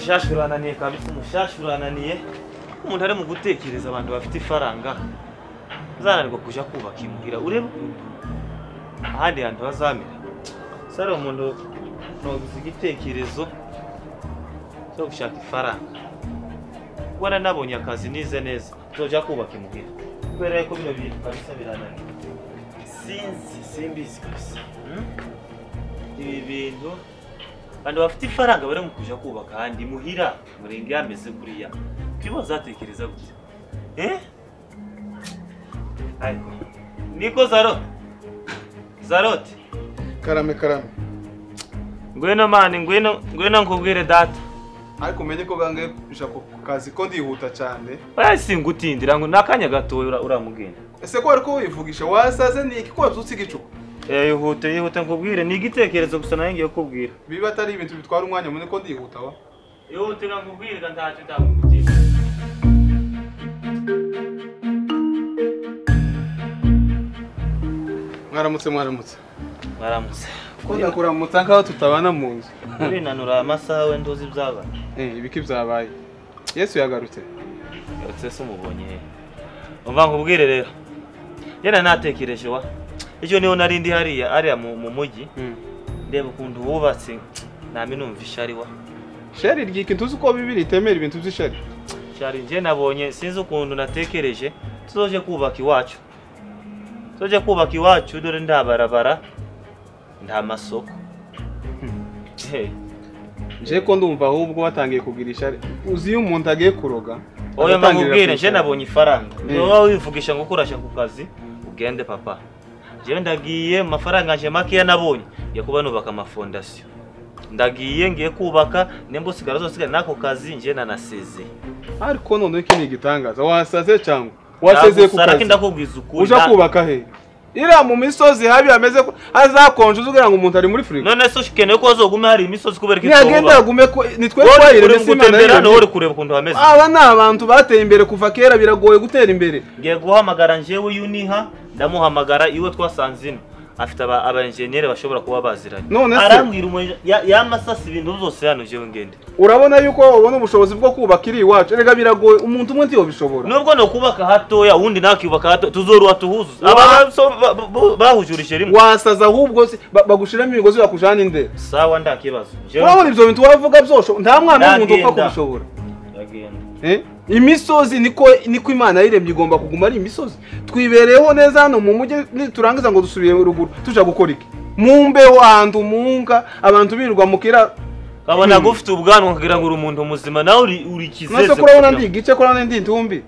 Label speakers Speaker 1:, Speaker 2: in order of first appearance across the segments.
Speaker 1: Umushasha urananiye kabisa, umushasha urananiye. Umuntu ari mu gutekereza abantu bafite ifaranga zananirwa kuja kubaka imuhira, urebe ahandi hantu bazamera. Sare umuntu nogize igitekerezo cyo gushaka ifaranga. Wana nabonye akazi nize neza, tuzoja kubaka imuhira. Kubera ko bino bintu kabisa birananiye. Sinzi, simbizi kabisa. Ibi bintu abantu bafite ifaranga bari mu kuja kubaka ahandi muhira murenge yameze kuriya. Kibo zatekereza gutya. Ariko niko Zaro. Zarote.
Speaker 2: Karame karame.
Speaker 1: Ngwino mani, ngwino ngwino nkubwire data.
Speaker 2: Ariko umenye ko gange kuja ku kazi ko ndihuta cyane.
Speaker 1: Oya singutindira ngo nakanya gato uramugenda.
Speaker 2: Ese ko ariko wivugisha wasaze ni iki ko wabyutse igicuku?
Speaker 1: Yihute yihute nkubwire ni igitekerezo gusa nayo ngiye kukubwira.
Speaker 2: Biba atari ibintu bitwara umwanya munini ko ndihuta wa.
Speaker 1: Yihute nkubwire ntacyo ndakugutindira.
Speaker 2: Mwaramutse mwaramutse.
Speaker 1: Mwaramutse.
Speaker 2: Ko ndakuramutsa nkaho tutabana mu nzu.
Speaker 1: Urinanura amasaha we ndozi byabaye.
Speaker 2: Ibiki byabaye. Yesu yagarutse.
Speaker 1: Yagarutse se umubonye he? Umva nkubwire rero. Yena natekereje wa. Icyo niho nari ndi hariya ariya mu mujyi. Ndeba ukuntu wubatse nami numva ishari wa.
Speaker 2: Shari ryiki ntuzi uko bibiri itemera ibintu by'ishari.
Speaker 1: Shari nje nabonye sinzi ukuntu natekereje tuzoje kubaka iwacu. Tuzoje kubaka iwacu dore ndabarabara nta masoko.
Speaker 2: Nje ko ndumva ahubwo watangiye kugira ishari. Uzi iyo umuntu agiye kuroga.
Speaker 1: Oya mbabwire nje nabonye ifaranga. Wowe wivugisha ngo kurasha ku kazi ugende papa. Jewe ndagiye mafaranga nje makiya nabonye ya kuba nubaka amafondation. Ndagiye ngiye kubaka nembo sigara zosigara nako kazi nje nanaseze.
Speaker 2: Ariko none iki ni igitangaza wasaze cyangwa wasezeye ku kazi?
Speaker 1: Ndakubwiza ukuri.
Speaker 2: Uja kubaka he? Ira mu misozi habi ameze ko azakonje uzugira ngo umuntu ari muri frigo.
Speaker 1: None se ukeneye ko azogume hari imisozi kubereka
Speaker 2: itoba. Ntiyagenda agume ko nitwe twayire
Speaker 1: imana uri kureba ukuntu hameze.
Speaker 2: Aba ni abantu bateye imbere kuva kera biragoye gutera imbere.
Speaker 1: Ngiye guhamagara njewe yuniha ndamuhamagara iwe twasanze ino. Afite aba engineer bashobora kuba baziranye. Arambwira yamasasi ibintu byose hano jewe ngende.
Speaker 2: Urabona yuko ubona ubushobozi bwo kubaka iri iwacu. Erega biragoye umuntu umwe ntiyo bishobora.
Speaker 1: Nubwo no kubaka hatoya undi nakubaka hato tuzoruwa tuhuzuza. Aba bahujurije rimwe.
Speaker 2: Wasaza ahubwo bagushiramo imigozi bakujana inde.
Speaker 1: Sawa ndakibazo.
Speaker 2: Urabona ibyo bintu wavuga byosho nta mwana w'umuntu upfa kubishobora.
Speaker 1: Ndagenda.
Speaker 2: Imisozi niko Imana yiremye igomba kuguma ari imisozi. Twibereyeho neza hano mu mujyi niturangiza ngo dusubiye ruguru tuja gukora iki? Mumbeho ahantu munga abantu birirwa mukira
Speaker 1: kabona gufite ubwanwa kugira ngo uri umuntu muzima nawe uri kizeze.
Speaker 2: Nase kurabona ndi igice kurabona ndi intumbi.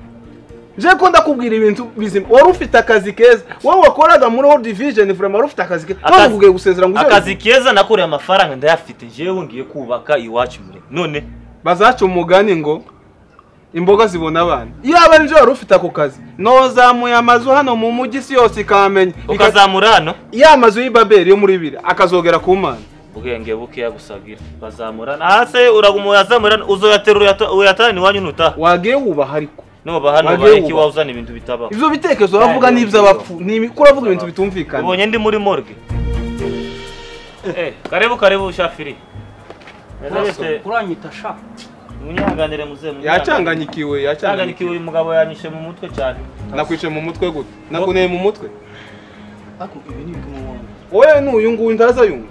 Speaker 2: Nje ko ndakubwira ibintu bizima. Wari ufite akazi keza. Wowe wakoraga muri World Division from wari ufite akazi keza. None ugiye gusezera ngo
Speaker 1: akazi keza nakoreye amafaranga ndayafite jewe ngiye kubaka iwacu muri. None
Speaker 2: bazaca umugani ngo imboga zibona abana. Yaba nje wari ufite ako kazi nozamuye amazu hano mu mujyi si yose ikamenya.
Speaker 1: Ukazamura hano
Speaker 2: ya mazu y'Ibabeli yo muri bibiri akazogera ku Mana.
Speaker 1: Ubwenge buke yagusagira bazamura hase uraguma yazamura uzoyaterura uyatana iwanyu nuta.
Speaker 2: Wagiye wubaha ariko
Speaker 1: no bahano bariki wawuzana ibintu bitabaho.
Speaker 2: Ivyo bitekerezo bavuga n'ivy'abapfu ni kuravuga ibintu bitumvikana.
Speaker 1: Ubonye ndi muri morgue. Karibu karibu shafiri.
Speaker 3: Kuranyita sha.
Speaker 1: Munyanganire muze
Speaker 2: yacyanganyikiwe
Speaker 1: yacyanganyikiwe uyu mugabo yanyishe mu mutwe cyane.
Speaker 2: Nakwice mu mutwe gute? Nakuneye mu mutwe?
Speaker 3: Ako ibi ni bimwe.
Speaker 2: Oya n'uyu nguyu ndaza yumva.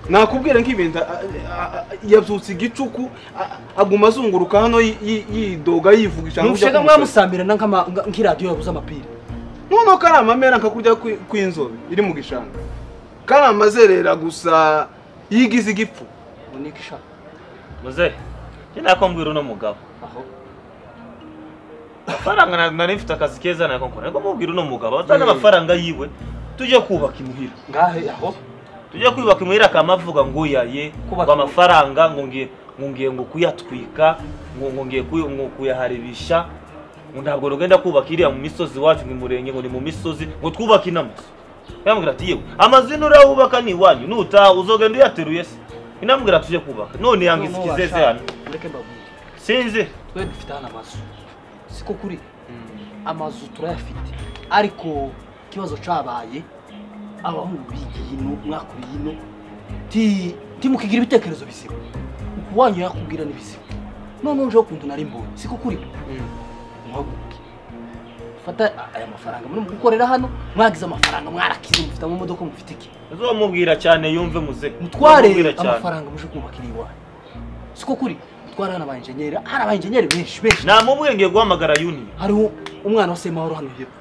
Speaker 2: Nakubwira nk'ibintu yabyutse igicuku aguma azunguruka hano yidoga yivugisha
Speaker 3: ngo ushaka mwamusambira nanka nk'iradio yabuze amapira.
Speaker 2: None ko ari amamera nkakurya kw'inzobe iri mu gishanga. Karamazerera gusa yigize igipfu.
Speaker 3: Unikisha.
Speaker 1: Muze, njye nakombwira uno mugabo.
Speaker 3: Aho.
Speaker 1: Amafaranga nari mfite akazi keza nakonkora. Ariko mubwira uno mugabo atana amafaranga yiwe tujye kubaka imuhira.
Speaker 3: Ngahe aho?
Speaker 1: Tujye kubaka imuhira akamavuga ngo yaye ngo amafaranga ngo ngiye ngo kuyatwika ngo ngiye kuyaharibisha ngo ntabwo rugenda kubaka iriya mu misozi wacu ngo imurenge ngo ni mu misozi ngo twubake inamazu. Yambwira ati yewe amazu nurabubaka ni iwanyu nuta uzogenda uyateruye se. Inambwira tuje kubaka none yangize ikizeze hano.
Speaker 3: Mureke mbabwire.
Speaker 1: Sinzi
Speaker 3: twe dufite hano amazu. Siko kuri amazu turayafite ariko kibazo cabaye abahungu bigiye ino mwakuriye ino ti mukigira ibitekerezo bizima. Wanyu yakubwira nibizima. None uje kuntu nari mbonye siko kuri. Muhaguruke. Fata aya mafaranga muri gukorera hano mwagize amafaranga mwarakize mufite mu modoka mufite iki?
Speaker 1: Uzomubwira cyane yumve muze.
Speaker 3: Mutware amafaranga muje kubakira iwanyu. Siko kuri. Mutware hano aba-engineer, hari aba-engineer benshi benshi.
Speaker 1: Namubwiye ngiye guhamagara Yuni.
Speaker 3: Hariho umwana wa Semahoro hano hepfo.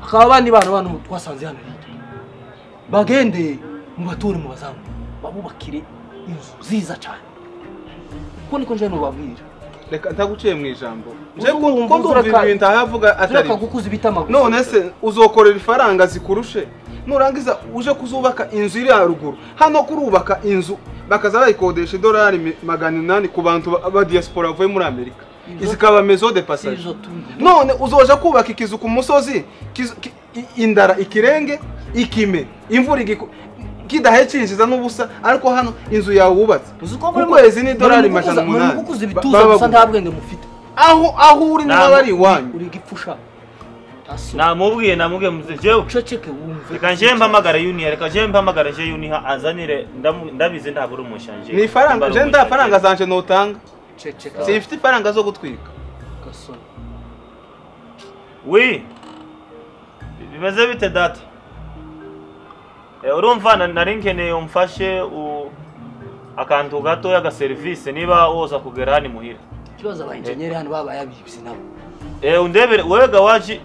Speaker 3: Akaba abandi bana bano twasanze hano hirya. Bagende mubature mu bazamu babubakire inzu nziza cyane. Ko niko nje nubabwira.
Speaker 2: Reka ntaguciye mu ijambo. Nje ko ndumva ibintu ahavuga atari.
Speaker 3: Reka gukuza ibitamaguzi.
Speaker 2: None se uzokorera ifaranga zikurushe nurangiza uje kuzubaka inzu iri haruguru. Hano kurubaka inzu bakaza bayikodesha idolari 800 ku bantu ba diaspora bavuye muri Amerika. Izikaba maison de passage. None uzoja kubaka ikizu ku musozi indara ikirenge ikime imvura kidahecinjiza n'ubusa ariko hano inzu yawe wubatse ku kwezi ni dolari 800.
Speaker 3: Gukuza ibituza gusa nta bwenge mufite.
Speaker 2: Aho uri niba bari iwanyu
Speaker 3: uri gipfusha.
Speaker 1: Namubwiye muze jewe
Speaker 3: uceceke wumve.
Speaker 1: Reka nje mpamagara Yuni, reka nje mpamagara je Yuni azanire ndabize ntabura umushanje.
Speaker 2: Ni faranga nje nda faranga zanje notanga.
Speaker 3: Ceceka.
Speaker 2: Simfite ifaranga zo gutwika.
Speaker 3: Gasoni.
Speaker 1: Oui. Bimeze bite data? Urumva nari nkeneye umfashe akantu gato ya service niba woza kugera hani muhira.
Speaker 3: Kibazo aba engineer hano baba yabibye nabo.
Speaker 1: Undebere wewe gawaji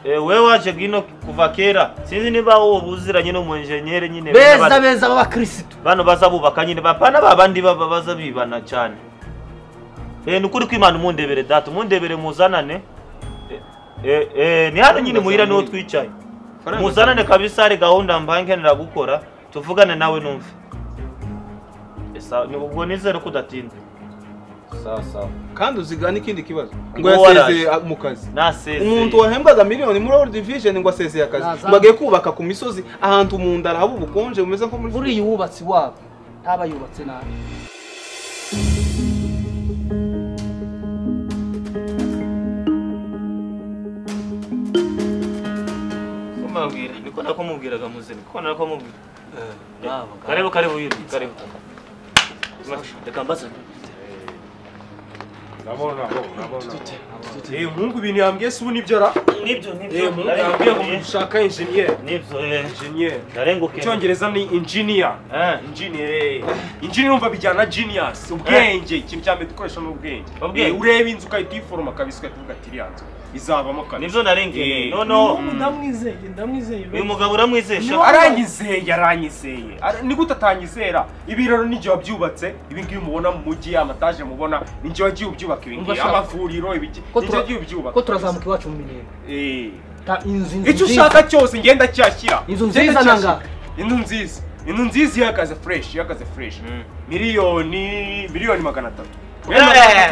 Speaker 1: wewe waje gino kuva kera sinzi niba wowe buziranye no mu engineer nyine
Speaker 3: beza beza baba Kristo
Speaker 1: bano bazabubaka nyine bapana babandi baba bazabibana cyane. Nukuri kwimana umundebere data umundebere muzanane. Ni hano nyine muhira niho twicaye. Muzanane kabisa ari gahunda mbaye nkenera gukora tuvugane nawe numve. Esa ubwo nizere ko udatinda. Sawa sawa.
Speaker 2: Kandi uzigana ikindi kibazo ngo yasezeye mu kazi.
Speaker 1: Nasezeye.
Speaker 2: Umuntu wahembwaga miliyoni muri World Vision ngo asezeye akazi. Ngo agiye kubaka ku misozi ahantu mu ndara haba ubukonje bumeze nko muri
Speaker 3: buriya wubatsi wabo ntaba yubatse nabi.
Speaker 1: Kumubwira niko nakomubwiraga muze niko nakomubwira. Karibu karibu yiri karibu. Reka mbaze.
Speaker 4: Ndabona. Mungu ibintu yambwiye si ubu nibyo ra?
Speaker 1: Nibyo.
Speaker 4: Mungu yambwiye ngo ushaka engineer.
Speaker 1: Nibyo
Speaker 4: engineer.
Speaker 1: Ndarenguke.
Speaker 4: Icyongereza ni engineer. Engineer. Engineer umva bijyana genius, ubwenge, ikintu cya mbere dukoresha n'ubwenge. Ureba inzu ukahita uyiforoma kabisa ukavuga ati iriya nzu izabamo kabisa.
Speaker 1: Nibyo narengeye. No.
Speaker 5: Ndamwizeye.
Speaker 1: Uyu mugabo uramwizesha.
Speaker 4: Aranyizeye. Ni gute atanyizera? Ibiraro nijye wabyubatse, ibi ngibi mubona mu mujyi, amataje mubona, nijye wagiye ubyubaka ibi ngibi, amavuriro ibiki. Nijye wagiye ubyubaka.
Speaker 3: Ko turazamuka iwacu mu Minembwe. Inzu
Speaker 4: icyo ushaka cyose ngenda cyashyira.
Speaker 3: Inzu nziza nanga.
Speaker 4: Inzu nziza. Inzu nziza ihagaze fresh, Miliyoni 300.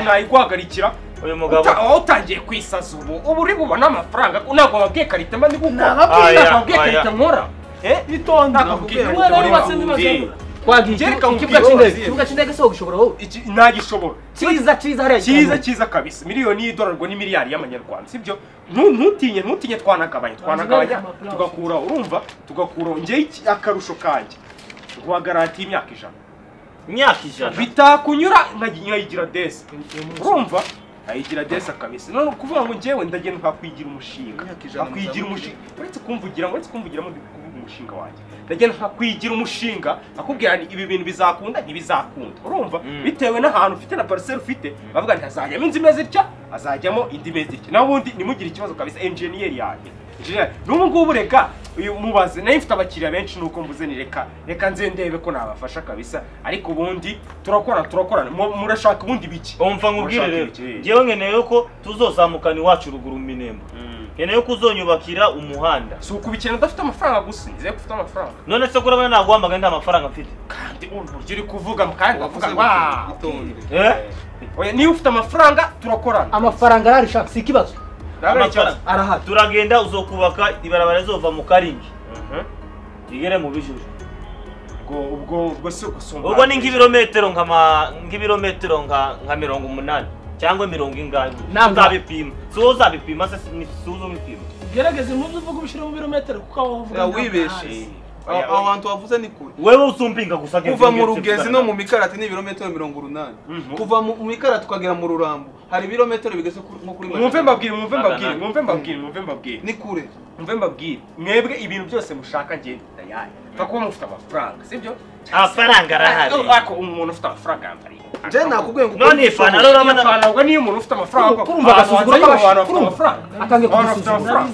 Speaker 4: Nayiguhagarikira.
Speaker 1: Uyu mugabo
Speaker 4: utangiye kwisaza ubu uri bubona amafaranga ntabwo wabwiye karita mba ndi gukora. Ntabwo wabwiye karita nkora.
Speaker 5: Itonde.
Speaker 3: Twagiye ikibuga cy'indege se ugishobora wowe?
Speaker 4: Nagishobora.
Speaker 3: Cyiza hariya.
Speaker 4: Cyiza kabisa. Miliyoni y'idolari ngo ni miliyari y'amanyarwanda, sibyo? Ntutinye twanagabanya tugakura urumva tugakura nge akarusho kanjye. Nguha garanti y'imyaka 100.
Speaker 1: Imyaka 100.
Speaker 4: Bitakunyura nkayigira desi. Urumva? Ayigira desa kabisa. None kuvuga ngo njewe ndagenda nkakwigira umushinga. Akwigira umushinga. Uretse kumvugiramo ndi kuvuga umushinga wanjye. Ndagenda nkakwigira umushinga akubwira ni ibi bintu bizakunda ntibizakunda. Urumva? Bitewe n'ahantu ufite na parcelle ufite bavuga nti azajyamo inzu imeze itya, azajyamo indi imeze itya. Naho ubundi nimugire ikibazo kabisa engineer yanjye. Engineer n'ubu ngubu reka uyu mubaze nayo mfite abakiriya benshi nuko mvuze ni reka nze ndebe ko nabafasha kabisa ariko ubundi turakorana murashaka ubundi biki.
Speaker 1: Umva nkubwire rero ngewe nkeneye ko tuzozamukana iwacu ruguru mu Minembwe. Nkeneye ko uzonyubakira umuhanda.
Speaker 4: Si ukubikena udafite amafaranga gusa nizeye ko ufite amafaranga.
Speaker 1: None se kurabona naguhamagaye nta mafaranga mfite.
Speaker 4: Kandi uburyo uri kuvuga kandi wavuga ngo oya niba ufite amafaranga turakorana.
Speaker 3: Amafaranga arahari shaka si ikibazo.
Speaker 1: Arahari. Turagenda uzokubaka ibarabara zova mu Karingi. Igere mu Bijuru.
Speaker 4: Ubwo si ugusumba.
Speaker 1: Ubwo ni nk'ibirometero nk'ibirometero nka 80 cyangwa 40 ingahe. Uzabipima. Si wowe uzabipima se ni si uzobipima.
Speaker 5: Gerageza impuzu uvuga ubishire mu birometero kuko aho uvuga
Speaker 2: wibeshe. Aho hantu wavuze ni kure.
Speaker 1: Wewe uzumpinga gusa
Speaker 2: kuva mu Rugezi no mu Mikarati ni ibirometero 80. Kuva mu Mikarati ukagera mu Rurambo hari ibirometero bigeze nko kuri
Speaker 4: Mwumve mbabwire mwumve mbabwire.
Speaker 2: Ni kure.
Speaker 4: Mwumve mbabwire. Mwebwe ibintu byose mushaka ngiye tayari. Takuba mufite amafaranga, sibyo?
Speaker 1: Amafaranga arahari.
Speaker 4: Ariko umuntu ufite amafaranga yambariye.
Speaker 2: Je nakubwiye ngo
Speaker 1: none ipantaro urabona
Speaker 4: ubwo niyo umuntu ufite amafaranga
Speaker 3: kurumva agasuzuguro
Speaker 4: k'abantu bafite amafaranga
Speaker 3: atangiye kudusuzugura.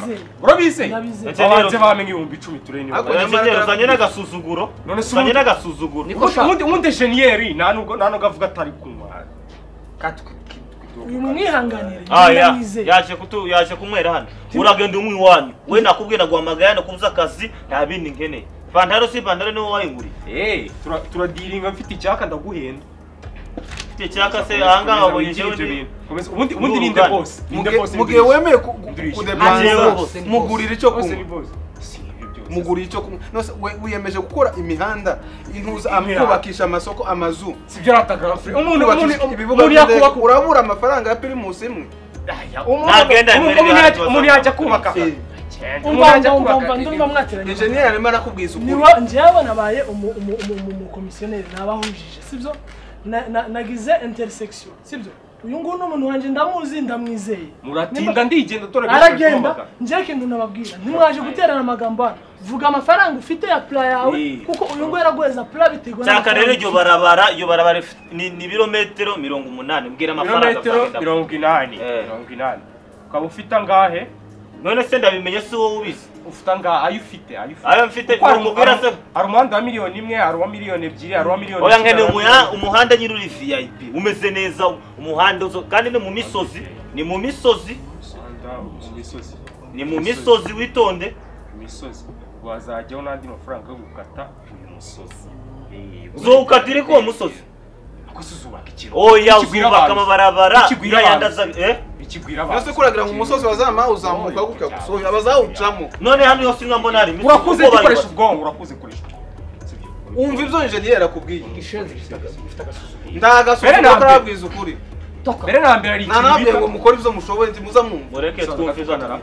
Speaker 4: Urabize? Abanze bamenye 10,000 turene.
Speaker 1: Uzanye n'agasuzuguro.
Speaker 4: None se
Speaker 1: uzanye n'agasuzuguro.
Speaker 4: Ubundi engineer nta nubwo avuga atari kunywa.
Speaker 5: Uyu mwihanganire.
Speaker 1: Yaje kumwera hano. Uragenda umwe iwanyu. We nakubwiye naguhamagaye hano kubuza akazi nta bindi nkeneye. Pantaro si pantaro niwo wayinguriye.
Speaker 4: Turadiringa mfite icyaka ndaguhenda.
Speaker 1: Icyaka se ahangaha wabonye jewe ni
Speaker 4: ubundi ninde boss?
Speaker 2: Mugihe wemeye kudepansa mugurira icyo kunywa. Mugurira icyo kunywa. Nose wiyemeje gukora imihanda intuza amubakisha amasoko amazu.
Speaker 4: Sibyo ratagara free. Umuntu yakubaka
Speaker 2: urabura amafaranga ya Primus imwe.
Speaker 4: Umuntu yajya kubaka.
Speaker 5: Umva mwateranye.
Speaker 2: Engineer arimo arakubwiza ukuri.
Speaker 5: Niba njyewe nabaye umukomisiyoneri nabahujije, sibyo? Nagize intersection, sibyo? Uyu nguyu n'umuntu wanje ndamuzi ndamwizeye.
Speaker 4: Muratinda ndigenda dore
Speaker 5: aragenda. Njye kintu nababwira ntimwaje guterana amagambo hano. Vuga amafaranga ufite ya plan yawe kuko uyu nguyu yaraguheza plan biterwa
Speaker 1: na cyaka. Rero iryo barabara ni birometero 80. Mbwira amafaranga
Speaker 4: 80 80. Ukaba ufite angahe?
Speaker 1: None se ndabimenye si wowe ubizi.
Speaker 4: Ufite angahe? Ayo ufite
Speaker 1: ayo mfite umubwira se
Speaker 4: hari umuhanda wa miliyoni 1, hari uwa miliyoni 2, hari uwa miliyoni.
Speaker 1: Oya nkene umuhanda nyiri uri VIP umeze neza umuhanda kandi ni mu misozi, ni mu misozi, ni mu misozi witonde.
Speaker 4: Imisozi wazajyaho n'andi mafaranga yo gukata uyu musozi.
Speaker 1: Uzokatira ko musozi?
Speaker 4: Uzubaka ikiro.
Speaker 1: Oya uzubaka amabarabara yandaza
Speaker 4: ikigwira abantu.
Speaker 2: Nose kuragira mu musozi wazama uzamuka gutya gusohoye abazawucamo.
Speaker 1: None hano yose nkambona hari imisozi.
Speaker 4: Urakuze gikoresha ubwonko, urakuze koresha.
Speaker 2: Umva ibyo engineer akubwiye.
Speaker 3: Ishenzi bifite agasuzuguro.
Speaker 2: Ndagasuzuguro karabwiza ukuri.
Speaker 4: Mbere na mbere ari ikintu
Speaker 2: bita ngo mukore ibyo mushoboye nti muza mwumva.
Speaker 1: Mureke twumve izana.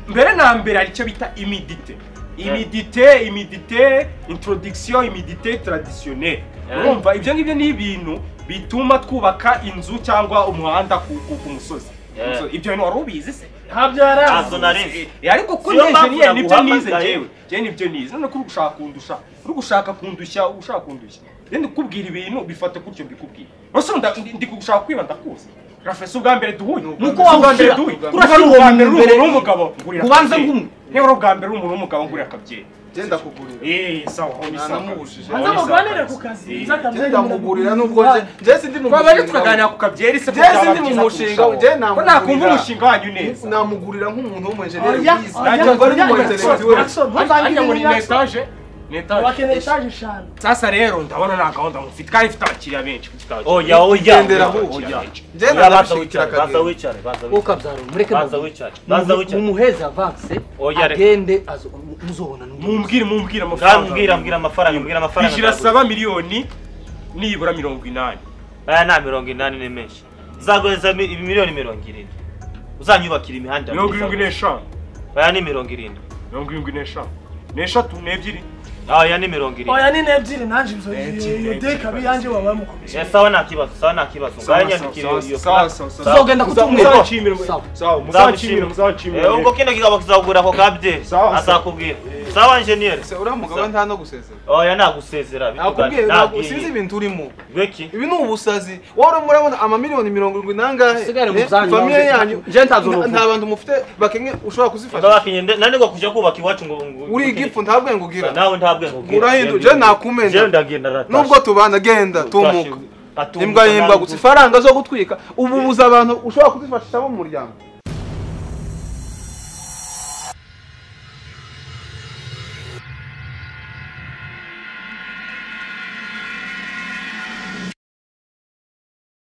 Speaker 4: Mbere na mbere ari icyo bita imidite. Imidite, introduction, imidite traditionnelle. Urumva ibyo ngibyo ni ibintu bituma twubaka inzu cyangwa umuhanda ku musozi. Ibyo bintu wari ubizi se?
Speaker 5: Ntabyo yarazi.
Speaker 4: Ariko ko engineer nibyo nize jewe. Je nibyo nize. None kuri gushaka kundusha, uri gushaka kundushya, ushaka kundushya. Je ndikubwira ibintu bifate kutyo mbikubwira. Nose ndi kugushaka kwiba ndakuzi. Rafeso ubwa mbere duhuye.
Speaker 3: Nuko wawushira.
Speaker 4: Urashira ubwa mbere uri umugabo.
Speaker 3: Kubanza ngumwe.
Speaker 4: Niba uri ubwa mbere uri umuntu w'umugabo ngurira akabyeri.
Speaker 2: Genda kugurira.
Speaker 4: Sawa, aho ni sawa.
Speaker 5: Hanze muganire ku kazi.
Speaker 2: Genda mugurira nubwo nje sindi mu
Speaker 4: Twaba tukaganira ku kabyeri se
Speaker 2: nje sindi mu mushinga nje
Speaker 4: namugurira. Nakumva umushinga wanyu neza.
Speaker 2: Namugurira nk'umuntu w'umu engineer wize. Nanjye ari mu intellectuel.
Speaker 4: Ariko muri etage.
Speaker 5: Wakeneye etage eshanu.
Speaker 4: Sasa rero ndabona nta gahunda mufite kandi mfite abakiriya benshi.
Speaker 1: Oya oya.
Speaker 2: Gendera oya. Genda
Speaker 1: baza wicare, baza wicare.
Speaker 3: Ukabyara mureke
Speaker 1: baza wicare. Baza wicare.
Speaker 3: Mumuheze avance. Agende muzobona.
Speaker 4: Mumbwire amafaranga.
Speaker 1: Mbwira amafaranga, mbwira amafaranga.
Speaker 4: Bishira saba miliyoni nibura 80.
Speaker 1: Aya na 80 ni menshi. Zagoheza miliyoni 70. Uzanyubakira imihanda.
Speaker 4: 75.
Speaker 1: Aya ni 70.
Speaker 4: 75. N'eshatu n'ebyiri.
Speaker 1: Oya ni 70.
Speaker 5: Oya ni n'ebyiri nanje ibyo iyo deka biyanje wabaye mukomisha.
Speaker 1: Sawa nta kibazo, sawa nta kibazo. Nganyandikire iyo.
Speaker 4: Sawa.
Speaker 3: Tuzogenda kutumwira.
Speaker 4: Sawa, muzacimira.
Speaker 1: Ubwo kino kigabo kizagura ako kabye. Azakubwira. Sawa engineer.
Speaker 2: Se uriya mugabo nta no gusezera.
Speaker 1: Oya nagusezera.
Speaker 2: Nakubwiye ntabwo sinzi ibintu urimo.
Speaker 1: Beki.
Speaker 2: Ibi ni ubusazi. Wowe murabona amamiliyoni 70 nangahe?
Speaker 3: Sigare mu byanyu.
Speaker 2: Famille yanyu.
Speaker 3: Je ntazo
Speaker 2: nta bantu mufite bakenye ushobora kuzifasha.
Speaker 1: Bakenye nani ngo kuja kubaka iwacu ngo
Speaker 2: uri igifu ntabwe ngo ugira.
Speaker 1: Nawe ntabwe ngo ugira.
Speaker 2: Urahindu je nakumenda.
Speaker 1: Je ndagenda rata.
Speaker 2: Nubwo tubana genda tumuka. Imbwa yimbwa gusa ifaranga zo gutwika ubu buza abantu ushobora kuzifashisha bo mu muryango.